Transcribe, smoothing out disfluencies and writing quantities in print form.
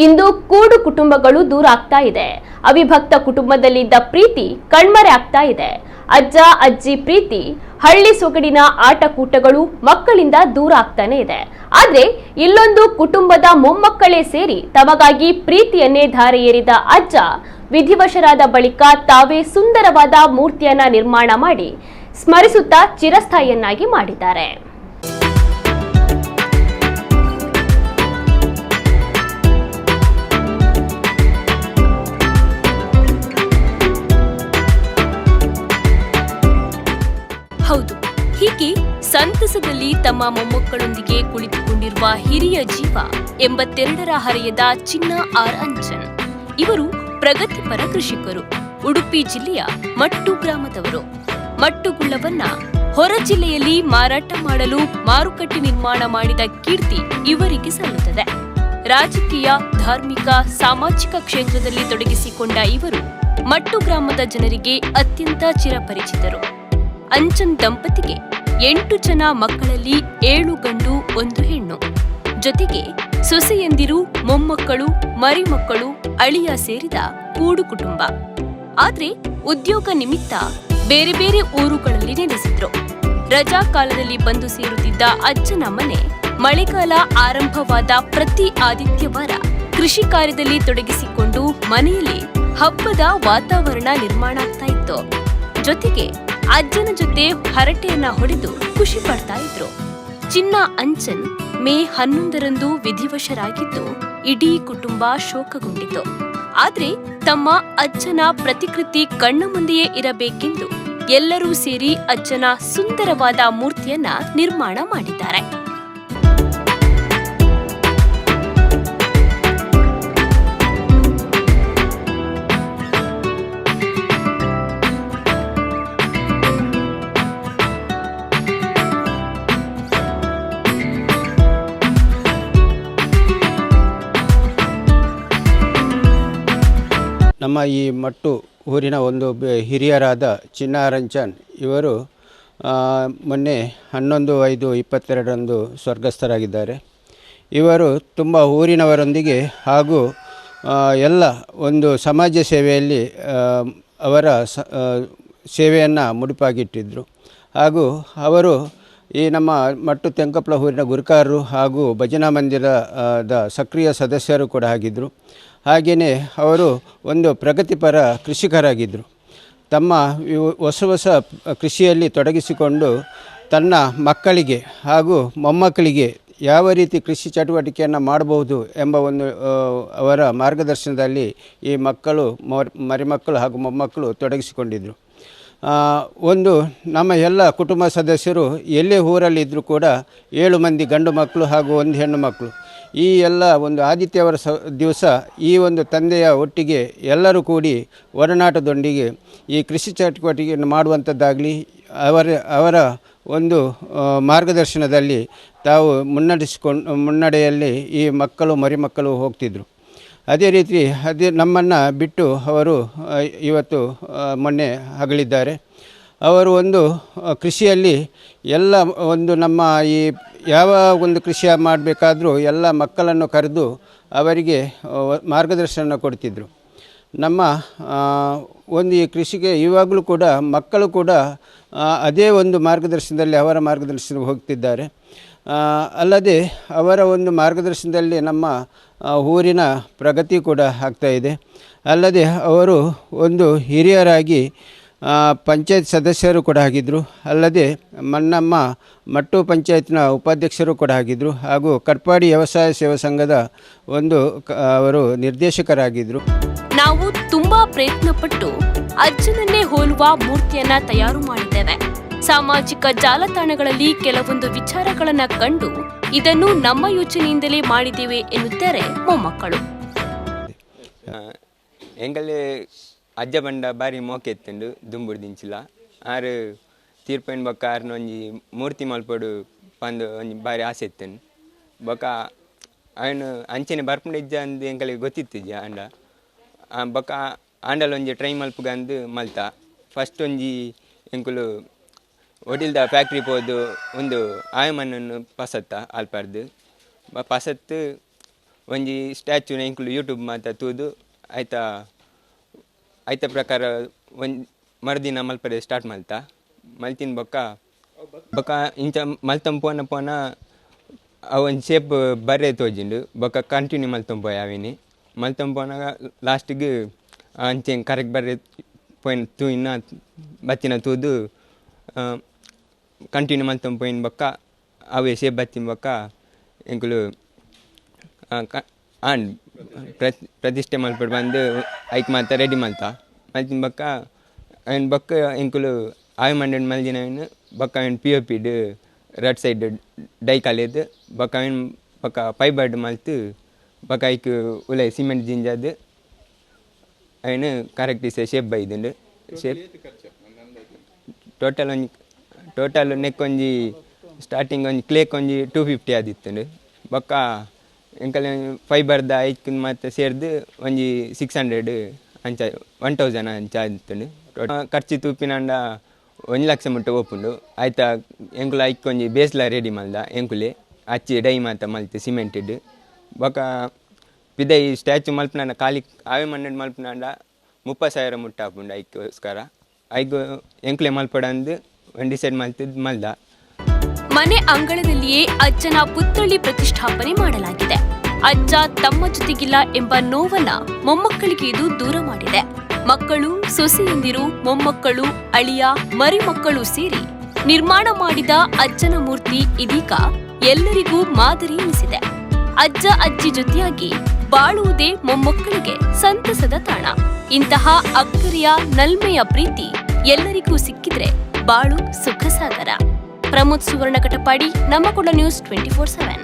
ಇಂದು ಕೂಡು ಕುಟುಂಬಗಳು ದೂರ ಆಗ್ತಾ ಇದೆ. ಅವಿಭಕ್ತ ಕುಟುಂಬದಲ್ಲಿದ್ದ ಪ್ರೀತಿ ಕಣ್ಮರೆ ಆಗ್ತಾ ಇದೆ. ಅಜ್ಜ ಅಜ್ಜಿ ಪ್ರೀತಿ, ಹಳ್ಳಿ ಸೊಗಡಿನ ಆಟಕೂಟಗಳು ಮಕ್ಕಳಿಂದ ದೂರ ಆಗ್ತಾನೆ ಇದೆ. ಆದ್ರೆ ಇಲ್ಲೊಂದು ಕುಟುಂಬದ ಮೊಮ್ಮಕ್ಕಳೇ ಸೇರಿ ತಮಗಾಗಿ ಪ್ರೀತಿಯನ್ನೇ ಧಾರೆ ಏರಿದ ಅಜ್ಜ ವಿಧಿವಶರಾದ ಬಳಿಕ ತಾವೇ ಸುಂದರವಾದ ಮೂರ್ತಿಯನ್ನ ನಿರ್ಮಾಣ ಮಾಡಿ ಸ್ಮರಿಸುತ್ತಾ ಚಿರಸ್ಥಾಯಿಯನ್ನಾಗಿ ಮಾಡಿದ್ದಾರೆ. ಹೌದು, ಹೀಗೆ ಸಂತಸದಲ್ಲಿ ತಮ್ಮ ಮೊಮ್ಮಕ್ಕಳೊಂದಿಗೆ ಕುಳಿತುಕೊಂಡಿರುವ ಹಿರಿಯ ಜೀವ 82ರ ಹರೆಯದ ಚಿನ್ನ ಆರ್ ಅಂಚನ್. ಇವರು ಪ್ರಗತಿಪರ ಕೃಷಿಕರು. ಉಡುಪಿ ಜಿಲ್ಲೆಯ ಮಟ್ಟು ಗ್ರಾಮದವರು. ಮಟ್ಟುಗುಳ್ಳವನ್ನ ಹೊರ ಜಿಲ್ಲೆಯಲ್ಲಿ ಮಾರಾಟ ಮಾಡಲು ಮಾರುಕಟ್ಟೆ ನಿರ್ಮಾಣ ಮಾಡಿದ ಕೀರ್ತಿ ಇವರಿಗೆ ಸಲ್ಲುತ್ತದೆ. ರಾಜಕೀಯ, ಧಾರ್ಮಿಕ, ಸಾಮಾಜಿಕ ಕ್ಷೇತ್ರದಲ್ಲಿ ತೊಡಗಿಸಿಕೊಂಡ ಇವರು ಮಟ್ಟು ಗ್ರಾಮದ ಜನರಿಗೆ ಅತ್ಯಂತ ಚಿರಪರಿಚಿತರು. ಅಂಚನ್ ದಂಪತಿಗೆ 8 ಜನ ಮಕ್ಕಳಲ್ಲಿ 7 ಗಂಡು, 1 ಹೆಣ್ಣು. ಜೊತೆಗೆ ಸೊಸೆಯಂದಿರು, ಮೊಮ್ಮಕ್ಕಳು, ಮರಿಮಕ್ಕಳು, ಅಳಿಯ ಸೇರಿದ ಕೂಡು ಕುಟುಂಬ. ಆದ್ರೆ ಉದ್ಯೋಗ ನಿಮಿತ್ತ ಬೇರೆ ಬೇರೆ ಊರುಗಳಲ್ಲಿ ನೆಲೆಸಿದ್ರು. ರಜಾ ಕಾಲದಲ್ಲಿ ಬಂದು ಸೇರುತ್ತಿದ್ದ ಅಜ್ಜನ ಮನೆ ಮಳೆಗಾಲ ಆರಂಭವಾದ ಪ್ರತಿ ಆದಿತ್ಯವಾರ ಕೃಷಿ ಕಾರ್ಯದಲ್ಲಿ ತೊಡಗಿಸಿಕೊಂಡು ಮನೆಯಲ್ಲಿ ಹಬ್ಬದ ವಾತಾವರಣ ನಿರ್ಮಾಣ ಆಗ್ತಾ ಇತ್ತು. ಜೊತೆಗೆ ಅಜ್ಜನ ಜೊತೆ ಹರಟೆಯನ್ನ ಹೊಡೆದು ಖುಷಿ ಪಡ್ತಾ ಇದ್ರು. ಚಿನ್ನ ಅಂಚನ್ ಮೇ 11ರಂದು ವಿಧಿವಶರಾಗಿದ್ದು ಇಡೀ ಕುಟುಂಬ ಶೋಕಗೊಂಡಿತು. ಆದ್ರೆ ತಮ್ಮ ಅಜ್ಜನ ಪ್ರತಿಕೃತಿ ಕಣ್ಣ ಮುಂದೆಯೇ ಇರಬೇಕೆಂದು ಎಲ್ಲರೂ ಸೇರಿ ಅಜ್ಜನ ಸುಂದರವಾದ ಮೂರ್ತಿಯನ್ನ ನಿರ್ಮಾಣ ಮಾಡಿದ್ದಾರೆ. ನಮ್ಮ ಈ ಮಟ್ಟು ಊರಿನ ಒಂದು ಹಿರಿಯರಾದ ಚಿನ್ನಾರಂಚನ್ ಇವರು ಮೊನ್ನೆ 11/5/22ರಂದು ಸ್ವರ್ಗಸ್ಥರಾಗಿದ್ದಾರೆ. ಇವರು ತುಂಬ ಊರಿನವರೊಂದಿಗೆ ಹಾಗೂ ಎಲ್ಲ ಒಂದು ಸಮಾಜ ಸೇವೆಯಲ್ಲಿ ಅವರ ಸೇವೆಯನ್ನು ಮುಡಿಪಾಗಿಟ್ಟಿದ್ದರು. ಹಾಗೂ ಅವರು ಈ ನಮ್ಮ ಮಟ್ಟು ತೆಂಕಪ್ಲ ಊರಿನ ಗುರುಕಾರರು ಹಾಗೂ ಭಜನಾ ಮಂದಿರದ ಸಕ್ರಿಯ ಸದಸ್ಯರು ಕೂಡ ಆಗಿದ್ದರು. ಹಾಗೆಯೇ ಅವರು ಒಂದು ಪ್ರಗತಿಪರ ಕೃಷಿಕರಾಗಿದ್ದರು. ತಮ್ಮ ಹೊಸ ಹೊಸ ಕೃಷಿಯಲ್ಲಿ ತೊಡಗಿಸಿಕೊಂಡು ತನ್ನ ಮಕ್ಕಳಿಗೆ ಹಾಗೂ ಮೊಮ್ಮಕ್ಕಳಿಗೆ ಯಾವ ರೀತಿ ಕೃಷಿ ಚಟುವಟಿಕೆಯನ್ನು ಮಾಡಬಹುದು ಎಂಬ ಒಂದು ಅವರ ಮಾರ್ಗದರ್ಶನದಲ್ಲಿ ಈ ಮಕ್ಕಳು, ಮರಿಮಕ್ಕಳು ಹಾಗೂ ಮೊಮ್ಮಕ್ಕಳು ತೊಡಗಿಸಿಕೊಂಡಿದ್ದರು. ಒಂದು ನಮ್ಮ ಎಲ್ಲ ಕುಟುಂಬ ಸದಸ್ಯರು ಎಲ್ಲೇ ಊರಲ್ಲಿ ಇದ್ದರೂ ಕೂಡ 7 ಮಂದಿ ಗಂಡು ಮಕ್ಕಳು ಹಾಗೂ 1 ಹೆಣ್ಣು ಮಕ್ಕಳು, ಈ ಎಲ್ಲ ಒಂದು ಆದಿತ್ಯವರ ದಿವಸ ಈ ಒಂದು ತಂದೆಯ ಒಟ್ಟಿಗೆ ಎಲ್ಲರೂ ಕೂಡಿ ಒಡನಾಟದೊಂದಿಗೆ ಈ ಕೃಷಿ ಚಟುವಟಿಕೆಯನ್ನು ಮಾಡುವಂಥದ್ದಾಗಲಿ, ಅವರ ಒಂದು ಮಾರ್ಗದರ್ಶನದಲ್ಲಿ ತಾವು ಮುನ್ನಡೆಯಲ್ಲಿ ಈ ಮಕ್ಕಳು ಮರಿಮಕ್ಕಳು ಹೋಗ್ತಿದ್ರು. ಅದೇ ರೀತಿ ಅದೇ ನಮ್ಮನ್ನು ಬಿಟ್ಟು ಅವರು ಇವತ್ತು ಮೊನ್ನೆ ಅಗಲಿದ್ದಾರೆ. ಅವರು ಒಂದು ಕೃಷಿಯಲ್ಲಿ ಎಲ್ಲ ಒಂದು ನಮ್ಮ ಈ ಯಾವ ಒಂದು ಕೃಷಿಯ ಮಾಡಬೇಕಾದ್ರೂ ಎಲ್ಲ ಮಕ್ಕಳನ್ನು ಕರೆದು ಅವರಿಗೆ ಮಾರ್ಗದರ್ಶನ ಕೊಡ್ತಿದ್ರು. ನಮ್ಮ ಒಂದು ಈ ಕೃಷಿಗೆ ಇವಾಗಲೂ ಕೂಡ ಮಕ್ಕಳು ಕೂಡ ಅದೇ ಒಂದು ಮಾರ್ಗದರ್ಶನದಲ್ಲಿ ಅವರ ಮಾರ್ಗದರ್ಶನ ಹೋಗ್ತಿದ್ದಾರೆ. ಅಲ್ಲದೆ ಅವರ ಒಂದು ಮಾರ್ಗದರ್ಶನದಲ್ಲಿ ನಮ್ಮ ಊರಿನ ಪ್ರಗತಿ ಕೂಡ ಆಗ್ತಾಯಿದೆ. ಅಲ್ಲದೆ ಅವರು ಒಂದು ಹಿರಿಯರಾಗಿ ಪಂಚಾಯತ್ ಸದಸ್ಯರು ಕೂಡ ಆಗಿದ್ದರು. ಅಲ್ಲದೆ ಮನ್ನಮ್ಮ ಮಟ್ಟು ಪಂಚಾಯತ್ನ ಉಪಾಧ್ಯಕ್ಷರು ಕೂಡ ಆಗಿದ್ದರು ಹಾಗೂ ಕಟ್ಪಾಡಿ ವ್ಯವಸಾಯ ಸೇವಾ ಸಂಘದ ಒಂದು ಅವರು ನಿರ್ದೇಶಕರಾಗಿದ್ದರು. ನಾವು ತುಂಬಾ ಪ್ರಯತ್ನಪಟ್ಟು ಅಜ್ಜನನ್ನೇ ಹೋಲುವ ಮೂರ್ತಿಯನ್ನ ತಯಾರು ಮಾಡಿದ್ದೇವೆ. ಸಾಮಾಜಿಕ ಜಾಲತಾಣಗಳಲ್ಲಿ ಕೆಲವೊಂದು ವಿಚಾರಗಳನ್ನ ಕಂಡು ಇದನ್ನು ನಮ್ಮ ಯೋಚನೆಯಿಂದಲೇ ಮಾಡಿದ್ದೇವೆ ಎನ್ನುತ್ತಾರೆ ಮೊಮ್ಮಕ್ಕಳು. ಎಂಗಲೇ ಅಜ್ಜ ಬಂಡ ಬಾರಿ ಮೋಕೆ ಎತ್ತುಂಡು ದುಂಬುಡು ದಿಂಚಿಲ್ಲ ಆರು ತೀರ್ಪೈನ್ ಬೊಕ್ಕ ಆರ್ನ ಒಂಜಿ ಮೂರ್ತಿ ಮಲ್ಪೊಡು ಪಂದು ಒಂಜಿ ಬಾರಿ ಆಸೆ ಇತ್ತುಂಡು. ಬೊಕ್ಕ ಆಯ್ನ ಅಂಚನೆ ಬರ್ಪುಂಡ ಇಜ್ಜ ಅಂದ್ ಎಂಕಲಿಗೆ ಗೊತ್ತಿತ್ತಿಜ್ಜ ಆಂಡ ಬೊಕ್ಕ ಆಂಡಲ ಒಂಜಿ ಟ್ರೈ ಮಲ್ಪುಗ ಅಂದ್ ಮಲ್ತ. ಫಸ್ಟ್ ಒಂಜಿ ಎಂಕುಲು ಒಡಿಲ್ದ ಫ್ಯಾಕ್ಟ್ರಿ ಪೋದು ಒಂದು ಆಯಮಣ್ಣನ್ನು ಪಸತ್ತ ಅಲ್ಪರ್ದು ಪಸತ್ತು ಒಂಜಿ ಸ್ಟ್ಯಾಚ್ಯೂನ ಎಂಕುಲು ಯೂಟ್ಯೂಬ್ ಮಾತ ತೂದು ಐತ ಐತ ಪ್ರಕಾರ ಒಂಜಿ ಮರುದಿನ ಮಲ್ಪರೆ ಸ್ಟಾರ್ಟ್ ಮಲ್ತ. ಮಲ್ತಿನ ಬೊಕ್ಕ ಬೊಕ್ಕ ಇಂಚ ಮಲ್ತೊಂದು ಪೋನ ಪೋನ ಅವು ಒಂಜಿ ಶೇಪ್ ಬರ್ರೆ ತೋಜಿಂಡು. ಬೊಕ್ಕ ಕಂಟಿನ್ಯೂ ಮಲ್ತೊಂದು ಪೋಯ ಅವಿನಿ ಮಲ್ತೊಂದು ಪೋನಾಗ ಲಾಸ್ಟಿಗೆ ಅಂಚೆ ಕರೆಕ್ಟ್ ಬರ್ರೆ ಪೋಯಿನ ತೂಯಿನ ಬತ್ತಿನ ತೂದು ಕಂಟಿನ್ಯೂ ಮಲ್ತೊಂದು ಪೋಯಿನ ಬೊಕ್ಕ ಅವೇ ಶೇಪ್ ಬತ್ತಿನ ಬೊಕ್ಕ ಎಂಕುಲು ಆಂಡ್ ಪ್ರತಿಷ್ಠೆ ಮಲ್ಪಡ್ ಬಂದು ಐಕ್ ಮಾತ ರೆಡಿ ಮಲ್ತ. ಮಲ್ತಿನ ಬೊಕ್ಕ ಐನ್ ಬೊಕ್ಕ ಎಂಕುಲು ಆಯ್ ಮಂಡೆಡ್ ಮಲ್ದಿನ ಬೊಕ್ಕ ಐನ್ ಪಿ ಒ ಪಿಡ್ ರಡ್ ಸೈಡ್ ಡೈ ಕಲೆದ್ ಬೊಕ್ಕ ಐನ್ ಬೊಕ್ಕ ಫೈಬರ್ಡ್ ಮಲ್ತ್ ಬೊಕ್ಕ ಐಕ್ ಉಲೈ ಸಿಮೆಂಟ್ ಜಿಂಜಾದ್ ಐನ್ ಕರೆಕ್ಟ್ ಇಸೆ ಶೇಪ್ ಬೈದುಂಡು. ಶೇಪ್ ಟೋಟಲ್ ಒಂಜಿ ಟೋಟಲ್ ನೆಕ್ ಒಂಜಿ ಸ್ಟಾರ್ಟಿಂಗ್ ಒಂಜಿ ಕ್ಲೇಕ್ ಒಂಜಿ 250 ಆದಿತ್ತುಂಡು. ಬೊಕ್ಕ ಎಂಕಲೆ ಫೈಬರ್ದ ಐಕ್ ಮಾತ ಸೇರ್ದು ಒಂಜಿ 600 ಅಂಚ 1000 ಅಂಚ ಆದಿತ್ತುಂಡು. ಖರ್ಚು ತೂಪಿನಾಂಡ 1 ಲಕ್ಷ ಮುಟ್ಟ ಓಪುಂಡು. ಆಯ್ತಾ ಎಂಕುಲು ಐಕ್ ಒಂಜಿ ಬೇಸ್ಲ ರೆಡಿ ಮಲ್ದ ಎಂಕುಲೆ ಅಚ್ಚಿ ಡೈ ಮಾತ ಮಲ್ತು ಸಿಮೆಂಟೆಡ್. ಬೊಕ್ಕ ಪಿದೈ ಸ್ಟ್ಯಾಚು ಮಲ್ಪನಾಂಡ ಖಾಲಿ ಆವೆ ಮಣ್ಣು ಮಲ್ಪನಾಂಡ 30,000 ಮುಟ್ಟ ಆಪುಂಡು ಐಕ್ಕೋಸ್ಕರ. ಐಕ್ ಎಂಕುಲೆ ಮಲ್ಪಡಂದು ಒಂದು ಡಿಸೈಡ್ ಮಲ್ತಿದ್ದು ಮಲ್ದ. ಮನೆ ಅಂಗಳದಲ್ಲಿಯೇ ಅಜ್ಜನ ಪುತ್ಥಳಿ ಪ್ರತಿಷ್ಠಾಪನೆ ಮಾಡಲಾಗಿದೆ. ಅಜ್ಜ ತಮ್ಮ ಜೊತೆಗಿಲ್ಲ ಎಂಬ ನೋವನ್ನ ಮೊಮ್ಮಕ್ಕಳಿಗೆ ಇದು ದೂರ ಮಾಡಿದೆ. ಮಕ್ಕಳು, ಸೊಸೆಯಂದಿರು, ಮೊಮ್ಮಕ್ಕಳು, ಅಳಿಯ, ಮರಿಮಕ್ಕಳು ಸೇರಿ ನಿರ್ಮಾಣ ಮಾಡಿದ ಅಜ್ಜನ ಮೂರ್ತಿ ಇದೀಗ ಎಲ್ಲರಿಗೂ ಮಾದರಿ ಎನಿಸಿದೆ. ಅಜ್ಜ ಅಜ್ಜಿ ಜೊತೆಯಾಗಿ ಬಾಳುವುದೇ ಮೊಮ್ಮಕ್ಕಳಿಗೆ ಸಂತಸದ ತಾಣ. ಇಂತಹ ಅಕ್ಕರೆಯ ನಲ್ಮೆಯ ಪ್ರೀತಿ ಎಲ್ಲರಿಗೂ ಸಿಕ್ಕಿದ್ರೆ ಬಾಳು ಸುಖ ಸಾಗರ. ಪ್ರಮೋದ್ ಸುವರ್ಣ ಕಟಪಾಡಿ, ನಮ್ಮ ಕುಡ್ಲ ನ್ಯೂಸ್ 24/7.